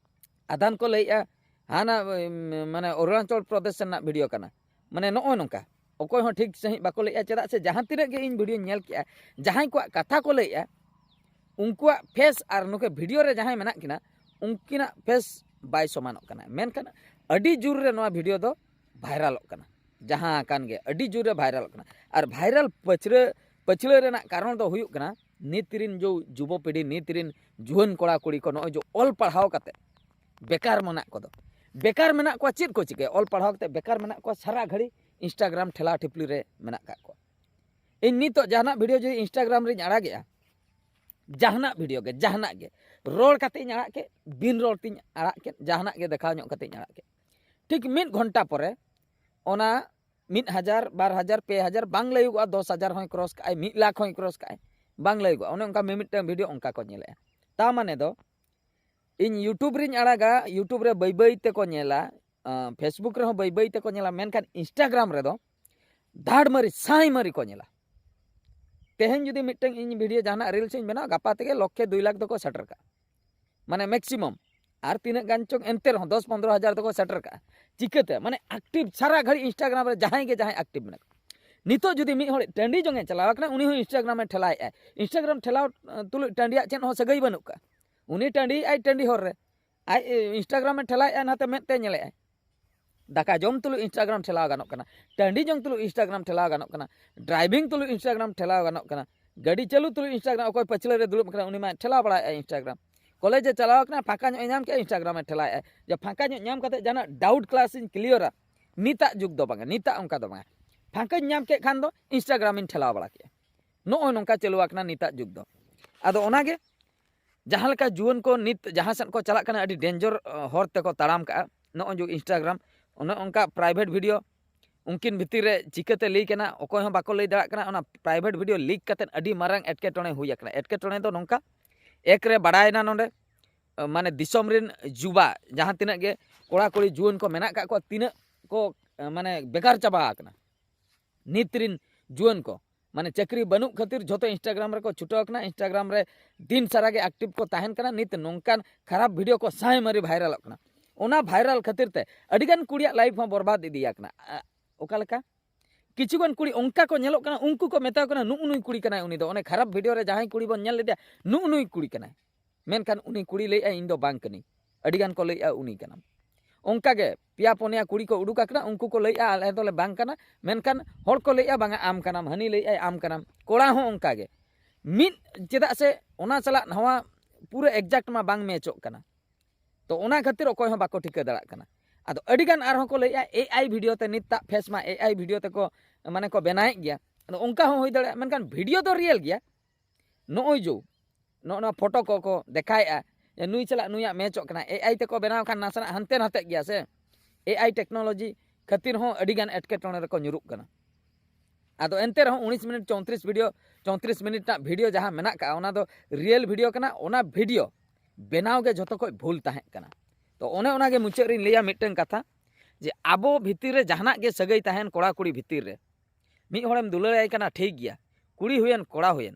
ᱟᱫᱷᱟᱱ ᱠᱚ ᱞᱟᱹᱭᱮᱜᱼᱟ ᱦᱟᱱᱟ, ᱩᱢ, ᱢᱟᱱᱮ ᱚᱨᱩᱱᱟᱪᱚᱞ ᱯᱨᱚᱫᱮᱥ ᱨᱮᱱᱟᱜ video ᱠᱟᱱᱟ, ᱢᱟᱱᱮ ᱱᱚᱜᱼᱚᱭ ᱱᱚᱝᱠᱟ᱾ ᱚᱠᱚᱭ ᱦᱚᱸ ᱴᱷᱤᱠ ᱥᱟᱺᱦᱤᱡ ᱵᱟᱠᱚ ᱞᱟᱹᱭᱮᱜᱼᱟ, ᱪᱮᱫᱟᱜ ᱥᱮ ᱡᱟᱦᱟᱸ ᱛᱤᱱᱟᱹᱜ ᱜᱮ ᱤᱧ videoᱧ ᱧᱮᱞ ᱠᱮᱜᱼᱟ, ᱡᱟᱦᱟᱸᱭ ᱠᱚᱣᱟᱜ ᱠᱟᱛᱷᱟ ᱠᱚ ᱞᱟᱹᱭᱮᱜᱼᱟ, ᱩᱱᱠᱩᱣᱟᱜ face ᱟᱨ ᱱᱩᱠᱩ video ᱨᱮ ᱡᱟᱦᱟᱸᱭ ᱢᱮᱱᱟᱜ ᱠᱤᱱᱟ, ᱩᱱᱠᱤᱱᱟᱜ face ᱵᱟᱭ ᱥᱚᱢᱟᱱᱚᱜ ᱠᱟᱱᱟ᱾ ᱢᱮᱱᱠᱷᱟᱱ ᱟᱹᱰᱤ ᱡᱳᱨ ᱨᱮ ᱱᱚᱣᱟ video ᱫᱚ viralᱚᱜ ᱠᱟᱱᱟ, ᱡᱟᱦᱟᱸ ᱠᱟᱱ ᱜᱮ ᱟᱹᱰᱤ ᱡᱳᱨ ᱨᱮ viralᱚᱜ ᱠᱟᱱᱟ᱾ ᱟᱨ viral ᱯᱟᱹᱪᱷᱞᱟᱹ, ᱯᱟᱹᱪᱷᱞᱟᱹ ᱨᱮᱱᱟᱜ ᱠᱟᱨᱚᱱ ᱫᱚ ᱦᱩᱭᱩᱜ ᱠᱟᱱᱟ, ᱱᱤᱛ ᱨᱤᱱ ᱡᱚ ᱡᱩᱵᱚ ᱯᱤᱲᱦᱤ, ᱱᱤᱛ ᱨᱤᱱ ᱡᱩᱣᱟᱹᱱ ᱠᱚᱲᱟ ᱠᱩᱲᱤ ᱠᱚ ᱱᱚᱜᱼᱚᱭ ᱡᱚ ᱚᱞ ᱯᱟᱲᱦᱟᱣ ᱠᱟᱛᱮ ᱵᱮᱠᱟᱨ ᱢᱮᱱᱟᱜ ᱠᱚᱫᱚ, ᱵᱮᱠᱟᱨ ᱢᱮᱱᱟᱜ ᱠᱚᱣᱟ, ᱪᱮᱫ ᱠᱚ ᱪᱤᱠᱟᱹᱭᱟ? ᱚᱞ ᱯᱟᱲᱦᱟᱣ ᱠᱟᱛᱮ ᱵᱮᱠᱟᱨ ᱢᱮᱱᱟᱜ ᱠᱚᱣᱟ, ᱥᱟᱨᱟ ᱜᱷᱟᱹᱲᱤ Instagram ᱴᱷᱮᱞᱟ ᱴᱷᱤᱯᱞᱤ ᱨᱮ ᱢᱮᱱᱟᱜ ᱠᱟᱜ ᱠᱚᱣᱟ᱾ ᱤᱧ ᱱᱤᱛᱚᱜ ᱡᱟᱦᱟᱱᱟᱜ ᱵᱷᱤᱰᱤᱭᱳ ᱡᱩᱫᱤ Instagram ᱨᱤᱧ ᱟᱲᱟᱜᱮᱜᱼᱟ, ᱡᱟᱦᱟᱱᱟᱜ ᱵᱷᱤᱰᱤᱭᱳ ᱜᱮ, ᱡᱟᱦᱟᱱᱟᱜ ᱜᱮ, ᱨᱚᱲ ᱠᱟᱛᱮᱧ ᱟᱲᱟᱜ ᱠᱮᱫ, ᱵᱤᱱ ᱨᱚᱲ ᱛᱤᱧ ᱟᱲᱟᱜ ᱠᱮᱫ, ᱡᱟᱦᱟᱱᱟᱜ ᱜᱮ ᱫᱮᱠᱷᱟᱣ ᱧᱚᱜ ᱠᱟᱛᱮᱧ ᱟᱲᱟᱜ ᱠᱮᱫ, ᱴᱷᱤᱠ ᱢᱤᱫ ᱜᱷᱚᱱᱴᱟ ᱯᱚᱨᱮ ᱚᱱᱟ ᱢᱤᱫ ᱦᱟᱡᱟᱨ, ᱵᱟᱨ ᱦᱟᱡᱟᱨ, ᱯᱮ ᱦᱟᱡᱟᱨ ᱵᱟᱝ ᱞᱟᱹᱭᱩᱜᱚᱜᱼᱟ, ᱫᱚᱥ ᱦᱟᱡᱟᱨ ᱦᱚᱸᱭ ᱠᱨᱚᱥ ᱠᱟᱜᱼᱟᱭ, ᱢᱤᱫ ᱞᱟᱠᱷ ᱦᱚᱸᱭ ᱠᱨᱚᱥ ᱠᱟᱜᱼᱟᱭ, ᱵᱟᱝ ᱞᱟᱹᱭᱩᱜᱚᱜᱼᱟ᱾ ᱚᱱᱮ ᱚᱱᱠᱟ ᱢᱤᱢᱤᱫᱴᱟᱝ ᱵᱷᱤᱰᱤᱭᱳ ᱚᱱᱠᱟ ᱠᱚ ᱧᱮᱞᱮᱜᱼᱟ᱾ ᱛᱟ ᱢᱟᱱᱮ ᱫᱚ ᱤᱧ YouTube ᱨᱤᱧ ᱟᱲᱟᱜᱟ, YouTube ᱨᱮ ᱵᱟᱹᱭ ᱵᱟᱹᱭ ᱛᱮᱠᱚ ᱧᱮᱞᱟ, ᱟᱸ, Facebook ᱨᱮᱦᱚᱸ ᱵᱟᱹᱭ ᱵᱟᱹᱭ ᱛᱮᱠᱚ ᱧᱮᱞᱟ, ᱢᱮᱱᱠᱷᱟᱱ Instagram ᱨᱮᱫᱚ ᱫᱷᱟᱲ ᱢᱟᱹᱨᱤ, ᱥᱟᱭ ᱢᱟᱹᱨᱤ ᱠᱚ ᱧᱮᱞᱟ᱾ ᱛᱮᱦᱮᱧ ᱡᱩᱫᱤ ᱢᱤᱫᱴᱟᱝ ᱤᱧ ᱵᱷᱤᱰᱤᱭᱳ ᱡᱟᱦᱟᱱᱟᱜ ᱨᱤᱞᱥ ᱤᱧ ᱵᱮᱱᱟᱣᱟ, ᱜᱟᱯᱟ ᱛᱮᱜᱮ ᱞᱚᱠᱷᱮ ᱫᱩᱭ ᱞᱟᱠᱷ ᱫᱚᱠᱚ ᱥᱮᱴᱮᱨ ᱠᱟᱜᱼᱟ, ᱢᱟᱱᱮ ᱢᱮᱠᱥᱤᱢᱟᱢ᱾ ᱟᱨ ᱛᱤᱱᱟᱹᱜ ᱜᱟᱱ ᱪᱚᱝ ᱮᱱᱛᱮ ᱨᱮᱦᱚᱸ ᱫᱚᱥ ᱯᱚᱱᱫᱽᱨᱚ ᱦᱟᱡᱟᱨ ᱫᱚᱠᱚ ᱥᱮᱴᱮᱨ ᱠᱟᱜᱼᱟ᱾ ᱪᱤᱠᱟᱹᱛᱮ? ᱢᱟᱱᱮ ᱮᱠᱴᱤᱵᱷ, ᱥᱟᱨᱟ ᱜᱷᱟᱹᱲᱤᱡ Instagram ᱨᱮ ᱡᱟᱦᱟᱸᱭ ᱜᱮ ᱡᱟᱦᱟᱸᱭ ᱮᱠᱴᱤᱵᱷ ᱢᱮᱱᱟᱜ ᱠᱚᱣᱟ᱾ ᱱᱤᱛᱚᱜ ᱡᱩᱫᱤ ᱢᱤᱫ ᱦᱚᱲ ᱴᱟᱺᱰᱤ ᱡᱚᱝ ᱮ ᱪᱟᱞᱟᱣ ᱟᱠᱟᱱᱟ, ᱩᱱᱤ ᱦᱚᱸ Instagram ᱮ ᱴᱷᱮᱞᱟᱣᱮᱫᱼᱟᱭ, Instagram ᱴᱷᱮᱞᱟᱣ ᱛᱩᱞᱩᱡ ᱴᱟᱺᱰᱤᱭᱟᱜ ᱪᱮᱫ ᱦᱚᱸ ᱥᱟᱹᱜᱟᱹᱭ ᱵᱟᱹᱱᱩᱜ ᱠᱟᱜᱼᱟ᱾ ᱩᱱᱤ ᱴᱟᱺᱰᱤᱭᱮᱫᱼᱟᱭ ᱴᱟᱺᱰᱤ ᱦᱚᱨ ᱨᱮ, ᱟᱡ Instagram ᱮ ᱴᱷᱮᱞᱟᱣᱮᱫᱼᱟ, ᱱᱟᱛᱮ ᱢᱮᱫ ᱛᱮ ᱧᱮᱞᱮᱫᱼᱟᱭ᱾ ᱫᱟᱠᱟ ᱡᱚᱢ ᱛᱩᱞᱩᱡ Instagram ᱴᱷᱮᱞᱟᱣ ᱜᱟᱱᱚᱜ ᱠᱟᱱᱟ, ᱴᱟᱺᱰᱤ ᱡᱚᱝ ᱛᱩᱞᱩᱡ Instagram ᱴᱷᱮᱞᱟᱣ ᱜᱟᱱᱚᱜ ᱠᱟᱱᱟ, ᱰᱨᱟᱭᱵᱷᱤᱝ ᱛᱩᱞᱩᱡ Instagram ᱴᱷᱮᱞᱟᱣ ᱜᱟᱱᱚᱜ ᱠᱟᱱᱟ, ᱜᱟᱹᱰᱤ ᱪᱟᱹᱞᱩ ᱛᱩᱞᱩᱡ Instagram, ᱚᱠᱚᱭ ᱯᱟᱹᱪᱷᱞᱟᱹ ᱨᱮ ᱫᱩᱲᱩᱵ ᱠᱟᱱᱟ ᱩᱱᱤ ᱢᱟ ᱴᱷᱮᱞᱟᱣ ᱵᱟᱲᱟᱭᱮᱫᱼᱟᱭ Instagram᱾ ᱠᱚᱞᱮᱡᱽ ᱮ ᱪᱟᱞᱟᱣ ᱠᱟᱱᱟ, ᱯᱷᱟᱸᱠᱟ ᱧᱚᱜ ᱮ ᱧᱟᱢ ᱠᱮᱫᱼᱟ, Instagram ᱮ ᱴᱷᱮᱞᱟᱣᱮᱫᱼᱟᱭ᱾ ᱡᱮ ᱯᱷᱟᱸᱠᱟ ᱧᱚᱜ ᱧᱟᱢ ᱠᱟᱛᱮ ᱡᱟᱦᱟᱱᱟᱜ ᱰᱟᱣᱩᱴ ᱠᱞᱟᱥ ᱤᱧ ᱠᱞᱤᱭᱟᱨᱟ, ᱱᱤᱛᱟᱜ ᱡᱩᱜᱽ ᱫᱚ ᱵᱟᱝᱟ, ᱱᱤᱛᱟᱜ ᱚᱱᱠᱟ ᱫᱚ ᱵᱟᱝᱟ᱾ ᱯᱷᱟᱸᱠᱟᱧ ᱧᱟᱢ ᱠᱮᱫ ᱠᱷᱟᱱ ᱫᱚ Instagram ᱤᱧ ᱴᱷᱮᱞᱟᱣ ᱵᱟᱲᱟ ᱠᱮᱫᱼᱟ᱾ ᱱᱚᱜᱼᱚᱭ ᱱᱚᱝᱠᱟ ᱪᱟᱹᱞᱩ ᱟᱠᱟᱱᱟ ᱱᱤᱛᱟᱜ ᱡᱩᱜᱽ ᱫᱚ᱾ ᱟᱫᱚ ᱚᱱᱟᱜᱮ ᱡᱟᱦᱟᱸ ᱞᱮᱠᱟ ᱡᱩᱣᱟᱹᱱ ᱠᱚ ᱱᱤᱛ ᱡᱟᱦᱟᱸ ᱥᱮᱫ ᱠᱚ ᱪᱟᱞᱟᱜ ᱠᱟᱱᱟ, ᱟᱹᱰᱤ ᱰᱮᱧᱡᱟᱨ ᱦᱚᱨ ᱛᱮᱠᱚ ᱛᱟᱲᱟᱢ ᱠᱟᱜᱼᱟ᱾ ᱱᱚᱜᱼᱚᱭ ᱡᱮ Instagram, ᱚᱱᱮ ᱚᱱᱠᱟ ᱯᱨᱟᱭᱵᱷᱮᱴ ᱵᱷᱤᱰᱤᱭᱳ, ᱩᱱᱠᱤᱱ ᱵᱷᱤᱛᱤᱨ ᱨᱮ ᱪᱤᱠᱟᱹᱛᱮ ᱞᱤᱠ ᱮᱱᱟ, ᱚᱠᱚᱭ ᱦᱚᱸ ᱵᱟᱠᱚ ᱞᱟᱹᱭ ᱫᱟᱲᱮᱭᱟᱜ ᱠᱟᱱᱟ᱾ ᱚᱱᱟ ᱯᱨᱟᱭᱵᱷᱮᱴ ᱵᱷᱤᱰᱤᱭᱳ ᱞᱤᱠ ᱠᱟᱛᱮᱫ ᱟᱹᱰᱤ ᱢᱟᱨᱟᱝ ᱮᱴᱠᱮᱴᱚᱬᱮ ᱦᱩᱭ ᱟᱠᱟᱱᱟ᱾ ᱮᱴᱠᱮᱴᱚᱬᱮ ᱫᱚ ᱱᱚᱝᱠᱟ, ᱮᱠ ᱨᱮ ᱵᱟᱲᱟᱭᱮᱱᱟ ᱱᱚᱰᱮ, ᱢᱟᱱᱮ ᱫᱤᱥᱚᱢ ᱨᱮᱱ ᱡᱩᱵᱟ ᱡᱟᱦᱟᱸ ᱛᱤᱱᱟᱹᱜ ᱜᱮ ᱠᱚᱲᱟ ᱠᱩᱲᱤ ᱡᱩᱣᱟᱹᱱ ᱠᱚ ᱢᱮᱱᱟᱜ ᱠᱟᱜ ᱠᱚᱣᱟ, ᱛᱤᱱᱟᱹᱜ ᱠᱚ, ᱢᱟᱱᱮ ᱵᱮᱠᱟᱨ ᱪᱟᱵᱟ ᱟᱠᱟᱱᱟ᱾ ᱱᱤᱛ ᱨᱤᱱ ᱡᱩᱣᱟᱹᱱ ᱠᱚ, ᱢᱟᱱᱮ ᱪᱟᱹᱠᱨᱤ ᱵᱟᱹᱱᱩᱜ ᱠᱷᱟᱹᱛᱤᱨ ᱡᱷᱚᱛᱚ Instagram ᱨᱮᱠᱚ ᱪᱷᱩᱴᱟᱹᱣ ᱟᱠᱟᱱᱟ, Instagram ᱨᱮ ᱫᱤᱱ ᱥᱟᱨᱟ ᱜᱮ ᱮᱠᱴᱤᱵᱷ ᱠᱚ ᱛᱟᱦᱮᱱ ᱠᱟᱱᱟ᱾ ᱱᱤᱛ ᱱᱚᱝᱠᱟᱱ ᱠᱷᱟᱨᱟᱯ ᱵᱷᱤᱰᱤᱭᱳ ᱠᱚ ᱥᱟᱭ ᱢᱟᱹᱨᱤ ᱵᱷᱟᱭᱨᱟᱞᱚᱜ ᱠᱟᱱᱟ᱾ ᱚᱱᱟ ᱵᱷᱟᱭᱨᱟᱞ ᱠᱷᱟᱹᱛᱤᱨ ᱛᱮ ᱟᱹᱰᱤᱜᱟᱱ ᱠᱩᱲᱤᱭᱟᱜ ᱞᱟᱭᱤᱯᱷ ᱦᱚᱸ ᱵᱚᱨᱵᱟᱫ ᱤᱫᱤᱭᱟ ᱠᱟᱱᱟ᱾ ᱟ, ᱚᱠᱟ ᱞᱮᱠᱟ? ᱠᱤᱪᱷᱩᱜᱟᱱ ᱠᱩᱲᱤ ᱚᱱᱠᱟ ᱠᱚ ᱧᱮᱞᱚᱜ ᱠᱟᱱᱟ, ᱩᱱᱠᱩ ᱠᱚ ᱢᱮᱛᱟ ᱠᱚ ᱠᱟᱱᱟ, "ᱱᱩᱜᱼᱩ ᱱᱩᱭ ᱠᱩᱲᱤ ᱠᱟᱱᱟᱭ ᱩᱱᱤ ᱫᱚ, ᱚᱱᱮ ᱠᱷᱟᱨᱟᱯ ᱵᱷᱤᱰᱤᱭᱳ ᱨᱮ ᱡᱟᱦᱟᱸᱭ ᱠᱩᱲᱤ ᱵᱚᱱ ᱧᱮᱞ ᱞᱮᱫᱮᱭᱟ, ᱱᱩᱜᱼᱩ ᱱᱩᱭ ᱠᱩᱲᱤ ᱠᱟᱱᱟᱭ", ᱢᱮᱱᱠᱷᱟᱱ ᱩᱱᱤ ᱠᱩᱲᱤ ᱞᱟᱹᱭᱮᱫᱼᱟᱭ, "ᱤᱧ ᱫᱚ ᱵᱟᱝ ᱠᱟᱹᱱᱟᱹᱧ"᱾ ᱟᱹᱰᱤᱜᱟᱱ ᱠᱚ ᱞᱟᱹᱭᱮᱫᱼᱟ, "ᱩᱱᱤ ᱠᱟᱱᱟᱢ"᱾ ᱚᱱᱠᱟᱜᱮ ᱯᱮᱭᱟ ᱯᱩᱱᱭᱟ ᱠᱩᱲᱤ ᱠᱚ ᱩᱰᱩᱠ ᱟᱠᱟᱱᱟ, ᱩᱱᱠᱩ ᱠᱚ ᱞᱟᱹᱭᱮᱫᱼᱟ, "ᱟᱞᱮ ᱫᱚᱞᱮ ᱵᱟᱝ ᱠᱟᱱᱟ", ᱢᱮᱱᱠᱷᱟᱱ ᱦᱚᱲ ᱠᱚ ᱞᱟᱹᱭᱮᱫᱼᱟ, "ᱵᱟᱝᱟ, ᱟᱢ ᱠᱟᱱᱟᱢ", ᱦᱟᱹᱱᱤ ᱞᱟᱹᱭᱮᱫᱼᱟᱭ, "ᱟᱢ ᱠᱟᱱᱟᱢ"᱾ ᱠᱚᱲᱟ ᱦᱚᱸ ᱚᱱᱠᱟᱜᱮ, ᱢᱤᱫ, ᱪᱮᱫᱟᱜ ᱥᱮ ᱚᱱᱟ ᱥᱟᱞᱟᱜ ᱱᱚᱣᱟ ᱯᱩᱨᱟᱹ exact ᱢᱟ ᱵᱟᱝ ᱢᱮᱪᱚᱜ ᱠᱟᱱᱟ᱾ ᱛᱚ ᱚᱱᱟ ᱠᱷᱟᱹᱛᱤᱨ ᱚᱠᱚᱭ ᱦᱚᱸ ᱵᱟᱠᱚ ᱴᱷᱤᱠᱟᱹ ᱫᱟᱲᱮᱭᱟᱜ ᱠᱟᱱᱟ᱾ ᱟᱫᱚ ᱟᱹᱰᱤᱜᱟᱱ ᱟᱨᱦᱚᱸ ᱠᱚ ᱞᱟᱹᱭᱮᱜᱼᱟ, ᱮ ᱟᱭ ᱵᱷᱤᱰᱤᱭᱳ ᱛᱮ, ᱱᱤᱛᱟᱜ ᱯᱷᱮᱥ ᱢᱟ ᱮ ᱟᱭ ᱵᱷᱤᱰᱤᱭᱳ ᱛᱮᱠᱚ ᱢᱟᱱᱮ ᱠᱚ ᱵᱮᱱᱟᱣᱮᱫ ᱜᱮᱭᱟ᱾ ᱟᱫᱚ ᱚᱱᱠᱟ ᱦᱚᱸ ᱦᱩᱭ ᱫᱟᱲᱮᱭᱟᱜᱼᱟ, ᱢᱮᱱᱠᱷᱟᱱ ᱵᱷᱤᱰᱤᱭᱳ ᱫᱚ ᱨᱤᱭᱮᱞ ᱜᱮᱭᱟ᱾ ᱱᱚᱜᱼᱚᱭ ᱡᱮ ᱱᱚᱜᱼᱚ ᱱᱚᱣᱟ ᱯᱷᱳᱴᱳ ᱠᱚᱠᱚ ᱫᱮᱠᱷᱟᱣᱮᱫᱼᱟ, ᱡᱮ ᱱᱩᱭ ᱥᱟᱞᱟᱜ ᱱᱩᱭᱟᱜ ᱢᱮᱪᱚᱜ ᱠᱟᱱᱟ, ᱮ ᱟᱭ ᱛᱮᱠᱚ ᱵᱮᱱᱟᱣ ᱠᱷᱟᱱ ᱱᱟᱥᱮᱱᱟᱜ ᱦᱟᱱᱛᱮ ᱱᱟᱛᱮᱜ ᱜᱮᱭᱟ ᱥᱮ, ᱮ ᱟᱭ ᱴᱮᱠᱱᱳᱞᱚᱡᱤ ᱠᱷᱟᱹᱛᱤᱨ ᱦᱚᱸ ᱟᱹᱰᱤᱜᱟᱱ ᱮᱴᱠᱮᱴᱚᱬᱮ ᱨᱮᱠᱚ ᱧᱩᱨᱩᱜ ᱠᱟᱱᱟ᱾ ᱟᱫᱚ ᱮᱱᱛᱮ ᱨᱮᱦᱚᱸ ᱩᱱᱤᱥ ᱢᱤᱱᱤᱴ ᱪᱳᱭᱛᱨᱤᱥ ᱵᱷᱤᱰᱤᱭᱳ, ᱪᱳᱭᱛᱨᱤᱥ ᱢᱤᱱᱤᱴ ᱨᱮᱱᱟᱜ ᱵᱷᱤᱰᱤᱭᱳ ᱡᱟᱦᱟᱸ ᱢᱮᱱᱟᱜ ᱠᱟᱜᱼᱟ, ᱚᱱᱟ ᱫᱚ ᱨᱤᱭᱮᱞ ᱵᱷᱤᱰᱤᱭᱳ ᱠᱟᱱᱟ᱾ ᱚᱱᱟ ᱵᱷᱤᱰᱤᱭᱳ ᱵᱮᱱᱟᱣ ᱜᱮ ᱡᱷᱚᱛᱚ ᱠᱷᱚᱡ ᱵᱷᱩᱞ ᱛᱟᱦᱮᱸ ᱠᱟᱱᱟ᱾ ᱛᱚ ᱚᱱᱮ ᱚᱱᱟᱜᱮ ᱢᱩᱪᱟᱹᱫ ᱨᱤᱧ ᱞᱟᱹᱭᱟ ᱢᱤᱫᱴᱟᱝ ᱠᱟᱛᱷᱟ, ᱡᱮ ᱟᱵᱚ ᱵᱷᱤᱛᱤᱨ ᱨᱮ ᱡᱟᱦᱟᱱᱟᱜ ᱜᱮ ᱥᱟᱹᱜᱟᱹᱭ ᱛᱟᱦᱮᱱ ᱠᱚᱲᱟ ᱠᱩᱲᱤ ᱵᱷᱤᱛᱤᱨ ᱨᱮ, ᱢᱤᱫ ᱦᱚᱲᱮᱢ ᱫᱩᱞᱟᱹᱲᱟᱭ ᱠᱟᱱᱟ, ᱴᱷᱤᱠ ᱜᱮᱭᱟ, ᱠᱩᱲᱤ ᱦᱩᱭᱮᱱ ᱠᱚᱲᱟ ᱦᱩᱭᱮᱱ,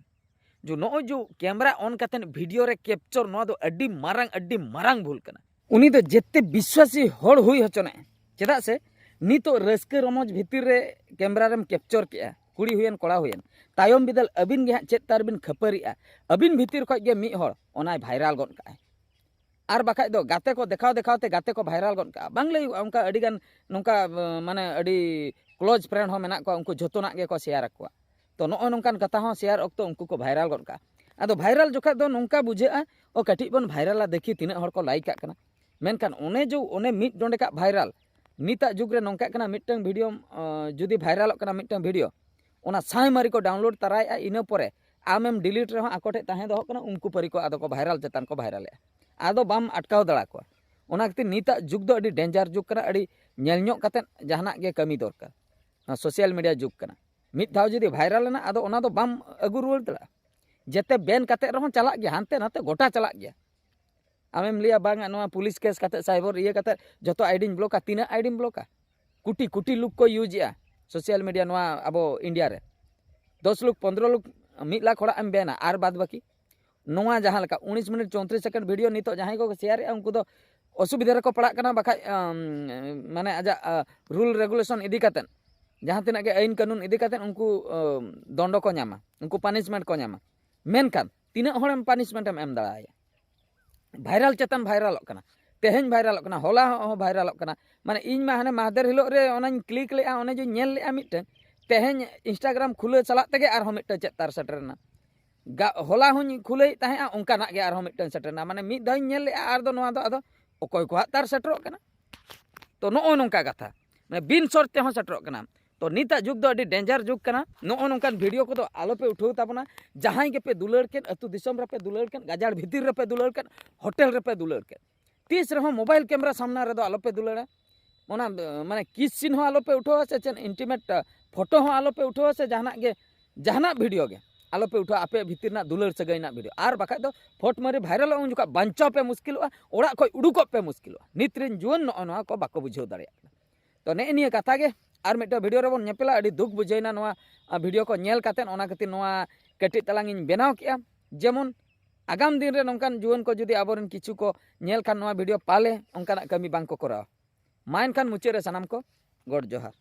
ᱡᱮ ᱱᱚᱜᱼᱚᱭ ᱡᱮ ᱠᱮᱢᱨᱟ ᱚᱱ ᱠᱟᱛᱮᱫ ᱵᱷᱤᱰᱤᱭᱳ ᱨᱮ ᱠᱮᱯᱪᱚᱨ, ᱱᱚᱣᱟ ᱫᱚ ᱟᱹᱰᱤ ᱢᱟᱨᱟᱝ, ᱟᱹᱰᱤ ᱢᱟᱨᱟᱝ ᱵᱷᱩᱞ ᱠᱟᱱᱟ᱾ ᱩᱱᱤ ᱫᱚ ᱡᱮᱛᱮ ᱵᱤᱥᱣᱟᱥᱤ ᱦᱚᱲ ᱦᱩᱭ ᱦᱚᱪᱚᱱᱟᱭ, ᱪᱮᱫᱟᱜ ᱥᱮ ᱱᱤᱛᱚᱜ ᱨᱟᱹᱥᱠᱟᱹ ᱨᱚᱢᱚᱡᱽ ᱵᱷᱤᱛᱤᱨ ᱨᱮ ᱠᱮᱢᱨᱟ ᱨᱮᱢ ᱠᱮᱯᱪᱚᱨ ᱠᱮᱜᱼᱟ, ᱠᱩᱲᱤ ᱦᱩᱭᱮᱱ ᱠᱚᱲᱟ ᱦᱩᱭᱮᱱ, ᱛᱟᱭᱚᱢ ᱵᱤᱫᱟᱹᱞ ᱟᱹᱵᱤᱱ ᱜᱮ ᱦᱟᱸᱜ ᱪᱮᱫ ᱛᱟᱨ ᱵᱤᱱ ᱠᱷᱟᱹᱯᱟᱹᱨᱤᱜᱼᱟ, ᱟᱹᱵᱤᱱ ᱵᱷᱤᱛᱤᱨ ᱠᱷᱚᱡ ᱜᱮ ᱢᱤᱫ ᱦᱚᱲ ᱚᱱᱟᱭ ᱵᱷᱟᱭᱨᱟᱞ ᱜᱚᱫ ᱠᱟᱜᱼᱟᱭ᱾ ᱟᱨ ᱵᱟᱠᱷᱟᱡ ᱫᱚ ᱜᱟᱛᱮ ᱠᱚ ᱫᱮᱠᱷᱟᱣ ᱫᱮᱠᱷᱟᱣ ᱛᱮ ᱜᱟᱛᱮ ᱠᱚ ᱵᱷᱟᱭᱨᱟᱞ ᱜᱚᱫ ᱠᱟᱜᱼᱟ, ᱵᱟᱝ ᱞᱟᱹᱭᱚᱜᱼᱟ, ᱚᱱᱠᱟ ᱟᱹᱰᱤ ᱜᱟᱱ ᱱᱚᱝᱠᱟ, ᱢᱟᱱᱮ ᱟᱹᱰᱤ ᱠᱞᱳᱡᱽ ᱯᱷᱨᱮᱱᱰ ᱦᱚᱸ ᱢᱮᱱᱟᱜ ᱠᱚᱣᱟ, ᱩᱱᱠᱩ ᱡᱷᱚᱛᱚᱱᱟᱜ ᱜᱮᱠᱚ ᱥᱮᱭᱟᱨ ᱟᱠᱚᱣᱟ᱾ ᱛᱚ ᱱᱚᱜᱼᱚᱭ ᱱᱚᱝᱠᱟᱱ ᱠᱟᱛᱷᱟ ᱦᱚᱸ ᱥᱮᱭᱟᱨ ᱚᱠᱛᱚ ᱩᱱᱠᱩ ᱠᱚ ᱵᱷᱟᱭᱨᱟᱞ ᱜᱚᱫ ᱠᱟᱜᱼᱟ᱾ ᱟᱫᱚ ᱵᱷᱟᱭᱨᱟᱞ ᱡᱚᱠᱷᱟᱡ ᱫᱚ ᱱᱚᱝᱠᱟ ᱵᱩᱡᱷᱟᱹᱜᱼᱟ, ᱚ, ᱠᱟᱹᱴᱤᱡ ᱵᱚᱱ ᱵᱷᱟᱭᱨᱟᱞᱟ, ᱫᱮᱠᱷᱤ ᱛᱤᱱᱟᱹᱜ ᱦᱚᱲ ᱠᱚ ᱞᱟᱭᱤᱠ ᱠᱟᱜ ᱠᱟᱱᱟ᱾ ᱢᱮᱱᱠᱷᱟᱱ ᱚᱱᱮ ᱡᱮ ᱚᱱᱮ ᱢᱤᱫ ᱰᱚᱸᱰᱮᱠᱟᱜ ᱵᱷᱟᱭᱨᱟᱞ, ᱱᱤᱛᱟᱜ ᱡᱩᱜᱽ ᱨᱮ ᱱᱚᱝᱠᱟᱜ ᱠᱟᱱᱟ, ᱢᱤᱫᱴᱟᱝ ᱵᱷᱤᱰᱤᱭᱳ, ᱟᱸ, ᱡᱩᱫᱤ ᱵᱷᱟᱭᱨᱟᱞᱚᱜ ᱠᱟᱱᱟ ᱢᱤᱫᱴᱟᱝ ᱵᱷᱤᱰᱤᱭᱳ, ᱚᱱᱟ ᱥᱟᱭ ᱢᱟᱹᱨᱤ ᱠᱚ ᱰᱟᱣᱩᱱᱞᱳᱰ ᱛᱟᱨᱟᱭᱮᱜᱼᱟ, ᱤᱱᱟᱹ ᱯᱚᱨᱮ ᱟᱢᱮᱢ ᱰᱤᱞᱤᱴ ᱨᱮᱦᱚᱸ ᱟᱠᱚ ᱴᱷᱮᱡ ᱛᱟᱦᱮᱸ ᱫᱚᱦᱚᱜ ᱠᱟᱱᱟ, ᱩᱱᱠᱩ ᱯᱟᱹᱨᱤ ᱠᱚ ᱟᱫᱚ ᱠᱚ ᱵᱷᱟᱭᱨᱟᱞ ᱪᱮᱛᱟᱱ ᱠᱚ ᱵᱷᱟᱭᱨᱟᱞᱮᱜᱼᱟ᱾ ᱟᱫᱚ ᱵᱟᱢ ᱟᱴᱠᱟᱣ ᱫᱟᱲᱮ ᱠᱚᱣᱟ᱾ ᱚᱱᱟ ᱠᱷᱟᱹᱛᱤᱨ ᱱᱤᱛᱟᱜ ᱡᱩᱜᱽ ᱫᱚ ᱟᱹᱰᱤ ᱰᱮᱧᱡᱟᱨ ᱡᱩᱜᱽ ᱠᱟᱱᱟ, ᱟᱹᱰᱤ ᱧᱮᱞ ᱧᱚᱜ ᱠᱟᱛᱮᱫ ᱡᱟᱦᱟᱱᱟᱜ ᱜᱮ ᱠᱟᱹᱢᱤ ᱫᱚᱨᱠᱟᱨ᱾ ᱱᱚᱣᱟ ᱥᱳᱥᱟᱞ ᱢᱤᱰᱤᱭᱟ ᱡᱩᱜᱽ ᱠᱟᱱᱟ᱾ ᱢᱤᱫ ᱫᱷᱟᱣ ᱡᱩᱫᱤ ᱵᱷᱟᱭᱨᱟᱞ ᱮᱱᱟ, ᱟᱫᱚ ᱚᱱᱟ ᱫᱚ ᱵᱟᱢ ᱟᱹᱜᱩ ᱨᱩᱣᱟᱹᱲ ᱫᱟᱲᱮᱭᱟᱜᱼᱟ᱾ ᱡᱮᱛᱮ ᱵᱮᱱ ᱠᱟᱛᱮᱫ ᱨᱮᱦᱚᱸ ᱪᱟᱞᱟᱜ ᱜᱮᱭᱟ, ᱦᱟᱱᱛᱮ ᱱᱟᱛᱮ ᱜᱚᱴᱟ ᱪᱟᱞᱟᱜ ᱜᱮᱭᱟ᱾ ᱟᱢᱮᱢ ᱞᱟᱹᱭᱟ, "ᱵᱟᱝᱟ, ᱱᱚᱣᱟ ᱯᱩᱞᱤᱥ ᱠᱮᱥ ᱠᱟᱛᱮᱫ, ᱥᱟᱭᱵᱚᱨ ᱤᱭᱟᱹ ᱠᱟᱛᱮᱫ ᱡᱚᱛᱚ ᱟᱭᱰᱤᱧ ᱵᱞᱚᱠᱟ", ᱛᱤᱱᱟᱹᱜ ᱟᱭᱰᱤᱢ ᱵᱞᱚᱠᱟ? ᱠᱩᱴᱤ ᱠᱩᱴᱤ ᱞᱩᱠ ᱠᱚ ᱤᱭᱩᱡᱽ ᱮᱜᱼᱟ ᱥᱳᱥᱟᱞ ᱢᱤᱰᱤᱭᱟ ᱱᱚᱣᱟ ᱟᱵᱚ ᱤᱱᱰᱤᱭᱟ ᱨᱮ᱾ ᱫᱚᱥ ᱞᱩᱠ, ᱯᱚᱱᱫᱽᱨᱚ ᱞᱩᱠ, ᱢᱤᱫ ᱞᱟᱠᱷ ᱦᱚᱲᱟᱜ ᱮᱢ ᱵᱮᱱᱟ, ᱟᱨ ᱵᱟᱫ ᱵᱟᱹᱠᱤ ᱱᱚᱣᱟ ᱡᱟᱦᱟᱸ ᱞᱮᱠᱟ ᱩᱱᱤᱥ ᱢᱤᱱᱤᱴ ᱪᱳᱭᱛᱨᱤᱥ ᱥᱮᱠᱮᱱᱰ ᱵᱷᱤᱰᱤᱭᱳ ᱱᱤᱛᱚᱜ ᱡᱟᱦᱟᱸᱭ ᱠᱚ ᱥᱮᱭᱟᱨᱮᱜᱼᱟ, ᱩᱱᱠᱩ ᱫᱚ ᱚᱥᱩᱵᱤᱫᱷᱟ ᱨᱮᱠᱚ ᱯᱟᱲᱟᱜ ᱠᱟᱱᱟ, ᱵᱟᱠᱷᱟᱡ, ᱟᱢ, ᱢᱟᱱᱮ ᱟᱡᱟᱜ, ᱟ, ᱨᱩᱞ ᱨᱮᱜᱩᱞᱮᱥᱚᱱ ᱤᱫᱤ ᱠᱟᱛᱮᱫ, ᱡᱟᱦᱟᱸ ᱛᱤᱱᱟᱹᱜ ᱜᱮ ᱟᱹᱭᱤᱱ ᱠᱟᱹᱱᱩᱱ ᱤᱫᱤ ᱠᱟᱛᱮᱫ ᱩᱱᱠᱩ, ᱟᱢ, ᱫᱚᱱᱰᱚ ᱠᱚ ᱧᱟᱢᱟ, ᱩᱱᱠᱩ ᱯᱟᱱᱤᱥᱢᱮᱱᱴ ᱠᱚ ᱧᱟᱢᱟ᱾ ᱢᱮᱱᱠᱷᱟᱱ ᱛᱤᱱᱟᱹᱜ ᱦᱚᱲᱮᱢ ᱯᱟᱱᱤᱥᱢᱮᱱᱴ ᱮᱢ ᱮᱢ ᱫᱟᱲᱮᱟᱭᱟ? ᱵᱷᱟᱭᱨᱟᱞ ᱪᱮᱛᱟᱱ ᱵᱷᱟᱭᱨᱟᱞᱚᱜ ᱠᱟᱱᱟ, ᱛᱮᱦᱮᱧ ᱵᱷᱟᱭᱨᱟᱞᱚᱜ ᱠᱟᱱᱟ, ᱦᱚᱞᱟ ᱦᱚᱸ ᱵᱷᱟᱭᱨᱟᱞᱚᱜ ᱠᱟᱱᱟ᱾ ᱢᱟᱱᱮ ᱤᱧ ᱢᱟ ᱦᱟᱱᱮ ᱢᱟᱦᱫᱮᱨ ᱦᱤᱞᱳᱜ ᱨᱮ ᱚᱱᱟᱧ ᱠᱞᱤᱠ ᱞᱮᱜᱼᱟ, ᱚᱱᱮ ᱡᱮᱧ ᱧᱮᱞ ᱞᱮᱜᱼᱟ ᱢᱤᱫᱴᱟᱝ, ᱛᱮᱦᱮᱧ ᱤᱱᱥᱴᱟᱜᱨᱟᱢ ᱠᱷᱩᱞᱟᱹᱣ ᱪᱟᱞᱟᱜ ᱛᱮᱜᱮ ᱟᱨᱦᱚᱸ ᱢᱤᱫᱴᱟᱝ ᱪᱮᱫ ᱛᱟᱨ ᱥᱮᱴᱮᱨ ᱮᱱᱟ᱾ ᱜᱟ- ᱦᱚᱞᱟ ᱦᱚᱧ ᱠᱷᱩᱞᱟᱹᱭᱮᱫ ᱛᱟᱦᱮᱸᱜᱼᱟ, ᱚᱱᱠᱟᱱᱟᱜ ᱜᱮ ᱟᱨᱦᱚᱸ ᱢᱤᱫᱴᱟᱝ ᱥᱮᱴᱮᱨᱱᱟ᱾ ᱢᱟᱱᱮ ᱢᱤᱫ ᱫᱷᱟᱣᱤᱧ ᱧᱮᱞ ᱞᱮᱜᱼᱟ, ᱟᱨ ᱫᱚ ᱱᱚᱣᱟ ᱫᱚ ᱟᱫᱚ ᱚᱠᱚᱭ ᱠᱚᱣᱟᱜ ᱛᱟᱨ ᱥᱮᱴᱮᱨᱚᱜ ᱠᱟᱱᱟ᱾ ᱛᱚ ᱱᱚᱜᱼᱚ ᱱᱚᱝᱠᱟ ᱠᱟᱛᱷᱟ, ᱢᱟᱱᱮ ᱵᱤᱱ ᱥᱚᱨᱛ ᱛᱮᱦᱚᱸ ᱥᱮᱴᱮᱨᱚᱜ ᱠᱟᱱᱟ᱾ ᱛᱚ ᱱᱤᱛᱟᱜ ᱡᱩᱜᱽ ᱫᱚ ᱟᱹᱰᱤ ᱰᱮᱧᱡᱟᱨ ᱡᱩᱜᱽ ᱠᱟᱱᱟ᱾ ᱱᱚᱜᱼᱚ ᱱᱚᱝᱠᱟᱱ ᱵᱷᱤᱰᱤᱭᱳ ᱠᱚᱫᱚ ᱟᱞᱚᱯᱮ ᱩᱴᱷᱟᱹᱣ ᱛᱟᱵᱚᱱᱟ᱾ ᱡᱟᱦᱟᱸᱭ ᱜᱮᱯᱮ ᱫᱩᱞᱟᱹᱲ ᱠᱮᱫ, ᱟᱹᱛᱩ ᱫᱤᱥᱚᱢ ᱨᱮᱯᱮ ᱫᱩᱞᱟᱹᱲ ᱠᱮᱫ, ᱜᱟᱡᱟᱲ ᱵᱷᱤᱛᱤᱨ ᱨᱮᱯᱮ ᱫᱩᱞᱟᱹᱲ ᱠᱮᱫ, ᱦᱳᱴᱮᱞ ᱨᱮᱯᱮ ᱫᱩᱞᱟᱹᱲ ᱠᱮᱫ, ᱛᱤᱥ ᱨᱮᱦᱚᱸ ᱢᱳᱵᱟᱭᱤᱞ ᱠᱮᱢᱮᱨᱟ ᱥᱟᱢᱱᱟ ᱨᱮᱫᱚ ᱟᱞᱚᱯᱮ ᱫᱩᱞᱟᱹᱲᱟ᱾ ᱚᱱᱟ ᱢᱟᱱᱮ ᱠᱤᱥ ᱥᱤᱱ ᱦᱚᱸ ᱟᱞᱚᱯᱮ ᱩᱴᱷᱟᱹᱣᱟ, ᱥᱮ ᱪᱮᱫ ᱤᱱᱴᱤᱢᱮᱴ ᱯᱷᱳᱴᱳ ᱦᱚᱸ ᱟᱞᱚᱯᱮ ᱩᱴᱷᱟᱹᱣᱟ, ᱥᱮ ᱡᱟᱦᱟᱱᱟᱜ ᱜᱮ, ᱡᱟᱦᱟᱱᱟᱜ ᱵᱷᱤᱰᱤᱭᱳ ᱜᱮ ᱟᱞᱚᱯᱮ ᱩᱴᱷᱟᱹᱣᱟ᱾ ᱟᱯᱮ ᱵᱷᱤᱛᱤᱨ ᱨᱮᱱᱟᱜ ᱫᱩᱞᱟᱹᱲ ᱥᱟᱹᱜᱟᱹᱭ ᱨᱮᱱᱟᱜ ᱵᱷᱤᱰᱤᱭᱳ, ᱟᱨ ᱵᱟᱠᱷᱟᱡ ᱫᱚ ᱯᱷᱚᱴ ᱢᱟᱹᱨᱤ ᱵᱷᱟᱭᱨᱟᱞᱚᱜᱼᱟ, ᱩᱱ ᱡᱚᱠᱷᱚᱱ ᱵᱟᱧᱪᱟᱣ ᱯᱮ ᱢᱩᱥᱠᱤᱞᱚᱜᱼᱟ, ᱚᱲᱟᱜ ᱠᱷᱚᱱ ᱩᱰᱩᱠᱚᱜ ᱯᱮ ᱢᱩᱥᱠᱤᱞᱚᱜᱼᱟ᱾ ᱱᱤᱛ ᱨᱮᱱ ᱡᱩᱣᱟᱹᱱ ᱱᱚᱜᱼᱚ ᱱᱚᱣᱟ ᱠᱚ ᱵᱟᱠᱚ ᱵᱩᱡᱷᱟᱹᱣ ᱫᱟᱲᱮᱭᱟᱜ ᱠᱟᱱᱟ᱾ ᱛᱚ ᱱᱮᱜᱼᱮ ᱱᱤᱭᱟᱹ ᱠᱟᱛᱷᱟ ᱜᱮ, ᱟᱨ ᱢᱤᱫᱴᱮᱱ ᱵᱷᱤᱰᱤᱭᱳ ᱨᱮᱵᱚᱱ ᱧᱮᱯᱮᱞᱟ᱾ ᱟᱹᱰᱤ ᱫᱩᱠ ᱵᱩᱡᱷᱟᱹᱣᱮᱱᱟ ᱱᱚᱣᱟ ᱟᱸ, ᱵᱷᱤᱰᱤᱭᱳ ᱠᱚ ᱧᱮᱞ ᱠᱟᱛᱮᱫ, ᱚᱱᱟ ᱠᱷᱟᱹᱛᱤᱨ ᱱᱚᱣᱟ ᱠᱟᱹᱴᱤᱡ ᱛᱟᱞᱟᱝ ᱤᱧ ᱵᱮᱱᱟᱣ ᱠᱮᱜᱼᱟ᱾ ᱡᱮᱢᱚᱱ ᱟᱜᱟᱢ ᱫᱤᱱ ᱨᱮ ᱱᱚᱝᱠᱟᱱ ᱡᱩᱣᱟᱹᱱ ᱠᱚ ᱡᱩᱫᱤ ᱟᱵᱚᱨᱮᱱ ᱠᱤᱪᱷᱩ ᱠᱚ ᱧᱮᱞ ᱠᱷᱟᱱ ᱱᱚᱣᱟ ᱵᱷᱤᱰᱤᱭᱳ, ᱯᱟᱞᱮ ᱚᱱᱠᱟᱱᱟᱜ ᱠᱟᱹᱢᱤ ᱵᱟᱝ ᱠᱚ ᱠᱚᱨᱟᱣᱟ᱾ ᱢᱟ ᱮᱱᱠᱷᱟᱱ ᱢᱩᱪᱟᱹᱫ ᱨᱮ ᱥᱟᱱᱟᱢ ᱠᱚ ᱜᱚᱰ ᱡᱚᱦᱟᱨ᱾